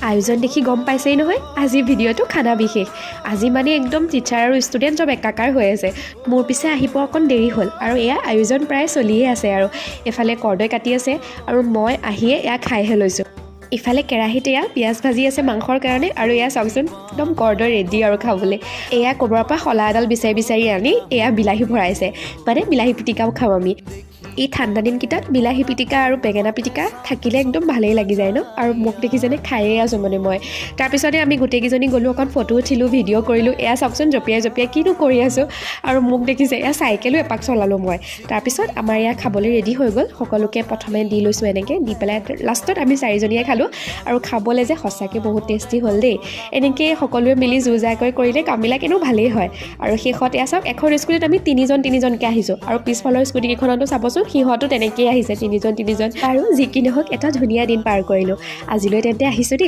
আয়োজন দেখি গম পাইছেই নহয়, আজি ভিডিঅ'টো খানা বিশেষ। আজি মানে একদম টিচাৰ আৰু ষ্টুডেণ্ট চব একাকাৰ হৈ আছে। মোৰ পিছে আহি পোৱা অকণ দেৰি হ'ল আৰু এয়া আয়োজন প্ৰায় চলিয়ে আছে আৰু এফালে কৰ্দৈ কাটি আছে আৰু মই আহিয়ে এয়া খাইহে লৈছোঁ। ইফালে কেৰাহীত এয়া পিঁয়াজ ভাজি আছে মাংসৰ কাৰণে আৰু এয়া চাওকচোন, একদম কৰ্দৈ ৰেডি আৰু খাবলৈ। এয়া ক'ৰবাৰ পৰা শলা এডাল বিচাৰি বিচাৰি আনি এয়া বিলাহী ভৰাইছে, মানে বিলাহী পিটিকাও খাম আমি। এই ঠাণ্ডা দিনকেইটাত বিলাহী পিটিকা আৰু বেঙেনা পিটিকা থাকিলে একদম ভালেই লাগি যায় ন? আৰু মোক দেখিছেনে, খায়ে আছোঁ মানে মই। তাৰপিছতে আমি গোটেইকেইজনী গ'লোঁ, অকণ ফটো উঠিলোঁ, ভিডিঅ' কৰিলোঁ। এয়া চাওকচোন, জঁপিয়াই জঁপিয়াই কিনো কৰি আছোঁ। আৰু মোক দেখিছে, এয়া চাইকেলো এপাক চলালোঁ মই। তাৰপিছত আমাৰ এয়া খাবলৈ ৰেডি হৈ গ'ল। সকলোকে প্ৰথমে দি লৈছোঁ, এনেকৈ দি পেলাই লাষ্টত আমি চাৰিজনীয়ে খালোঁ। আৰু খাবলৈ যে সঁচাকৈ বহুত টেষ্টি হ'ল দেই। এনেকৈ সকলোৱে মিলি যো জাকৈ কৰিলে কামবিলাক এনেও ভালেই হয়। আৰু শেষত এয়া চাওক, এখন স্কুটিত আমি তিনিজন তিনিজনকৈ আহিছোঁ আৰু পিছফালৰ স্কুটিকেইখনতো চাবচোন, সিহঁতো তেনেকেই আহিছে, তিনিজন তিনিজন। আৰু যি কি নহওক, এটা ধুনীয়া দিন পাৰ কৰিলোঁ। আজিলৈ তেন্তে আহিছোঁ দেই।